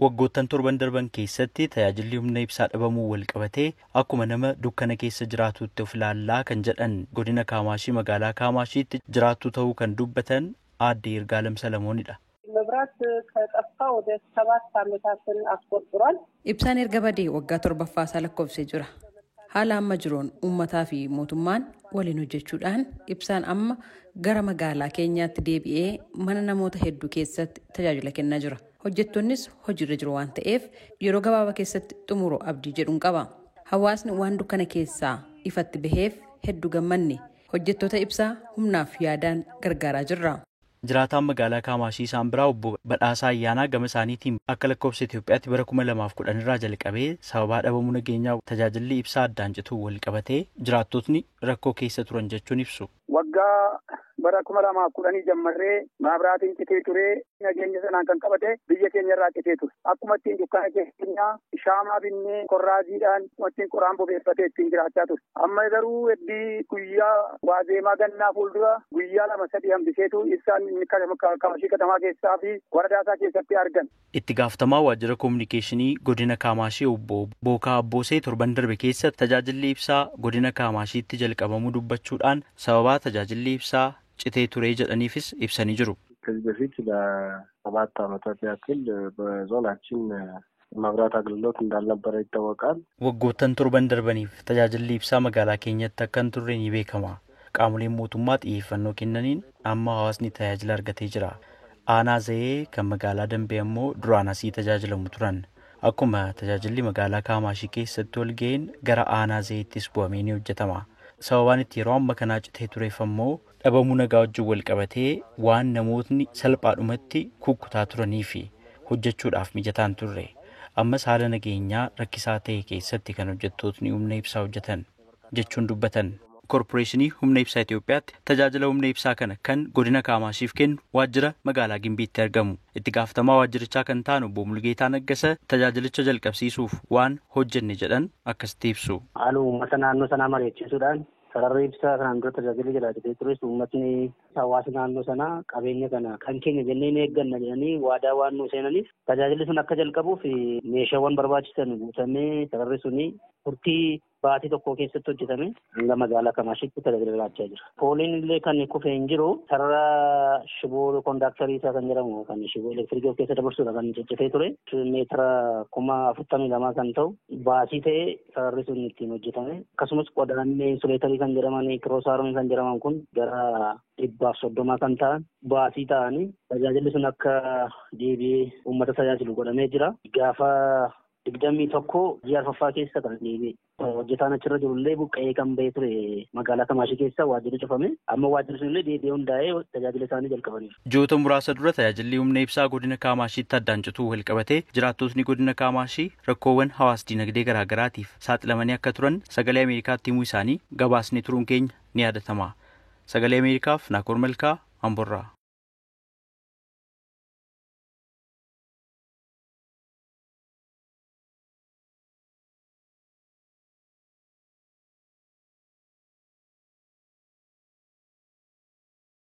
Waggoottan torban darban keessatti tajaajilli humna ibsaa dhabamuu wal qabatee akkuma nama dukkana keessa jiraatutti of ilaallaa kan jedhan godina Kaamaashii magaalaa Kaamaashiitti jiraattuu ta'uu kan dubbatan aadde Yirgaalem Salamoonidha. መብራት ከጠፋ ወደ 7 ዓመታትን አስቆጥሯል። Ibsaan erga badee waggaa torbaffaa isaa lakkoofsee jira. Haala amma jiruun uummataa fi mootummaan waliin hojjechuudhaan ibsaan amma gara magaalaa keenyaatti deebi'ee mana namoota hedduu keessatti tajaajila kennaa jira. Hojjettoonnis hojiirra jiru waan ta'eef yeroo gabaabaa keessatti xumuru abdii jedhuun qaba. Hawaasni waan dukkana keessaa ifatti baheef hedduu gammanne hojjettoota ibsaa humnaaf yaadaan gargaaraa jirra. Jiraataan magaalaa Kaamaashii isaan biraa obbo Badhaasaa Ayyaanaa gama isaaniitiin akka lakkoofsa Itoophiyaatti bara 2010 irraa jalqabee sababaa dhabamuu nageenyaa tajaajilli ibsaa addaan cituu wal qabatee jiraattotni rakkoo keessa turan jechuun ibsu. Waggaa bara 2010 jammarree maabiraatiin citee ture, nageenya sanaan kan qabate biyya keenya irraa citee ture. Akkuma ittiin dukkana keenya shaamaa binnee korraaziidhaan akkuma ittiin qoraan bobeeffatee ittiin jiraachaa ture. Amma garuu heddii guyyaa waazeemaa gannaa fuuldura guyyaa 2-3 hambiseetu ibsaan Kaamaashii katamaa keessaa fi waradaasaa keessatti argan. Itti gaafatamaa waajjira koominikeeshinii godina Kaamaashii obbo Bookaa Abboosee torban darbe keessa tajaajilli ibsaa godina Kaamaashiitti jalqabamuu dubbachuudhaan sababaa tajaajilli ibsaa citee ture jedhaniifis ibsanii jiru. ከዚህ በፊት ለ7 ዓመታት ያክል በዞናችን መብራት አገልግሎት እንዳልነበረ ይታወቃል። Waggoottan torban darbaniif tajaajilli ibsaa magaalaa keenyatti akka hin turre ni beekama. Qaamoleen mootummaa xiyyeeffannoo kennaniin amma hawaasni tajaajila argatee jira. Aanaa Zayee kan magaalaa Dambee ammoo duraan asii tajaajilamu turan. Akkuma tajaajilli magaalaa Kaamaashii keessatti ol ga'een gara aanaa Zayeettis bu'amee ni hojjetama. Sababaan itti yeroo amma kanaa citee tureef ammoo dhabamuu nagaa wajjin wal qabatee waan namootni salphaadhumatti kukkutaa turanii fi hojjechuudhaaf mijataa hin turre. Ammas haala nageenyaa rakkisaa ta'e keessatti kan hojjettootni humna ibsaa hojjetan jechuun dubbatan. Koorporeeshinii humna ibsaa Itoophiyaatti tajaajila humna ibsaa kana kan godina Kaamaashiif kennu waajjira magaalaa Gimbiitti argamu. Itti gaafatamaa waajjirichaa kan ta'an obbo Mulgeetaa Naggasa tajaajilicha jalqabsiisuuf waan hojjenne jedhan akkasitti ibsu. Haala uummata naannoo sanaa mari'achiisuudhaan sararri ibsaa kanaan dura tajaajila jalaa citee tures uummatni hawaasa naannoo sanaa qabeenya kana kan keenya jennee ni eegganna jedhanii waadaa waan nu seenaniif tajaajilli sun akka jalqabuuf meeshaawwan barbaachisan guutamee sararri suni turtii baatii tokko keessatti hojjetame hanga magaalaa Kamaashiitti tajaajila laachaa jira. Pooliin illee kan kufee hin jiru sarara shiboo kondaaktarii isaa kan jedhamu kan shiboo elektirikii of keessa dabarsudha kan ciccitee ture meetira 42,000 kan ta'u baasii ta'ee sararri sun ittiin hojjetame. Akkasumas qodaanni insuleetarii kan jedhaman kiroosaarmii kan jedhaman kun gara 130 kan ta'an baasii ta'anii tajaajilli sun akka deebi'ee uummata tajaajilu godhamee jira. Gaafa 21 ji'a arfaffaa keessa kan deebi'e. Hojjetaan achirra jirullee buqqa'ee kan ba'ee ture magaalaa Kamaashii keessa waajjirri cufame. Amma waajjirri sunillee deebi'ee hundaa'ee tajaajila isaanii jalqabaniiru. Ji'oota muraasa dura tajaajilli humna ibsaa godina Kaamaashiitti addaan cituu wal qabatee jiraattotni godina Kaamaashii rakkoowwan hawaas dinagdee garaagaraatiif saaxilamanii akka turan sagalee Ameerikaatti himuu isaanii gabaasni turuun keenya ni yaadatama. Sagalee Ameerikaaf Naakoor Malkaa, Amborraa.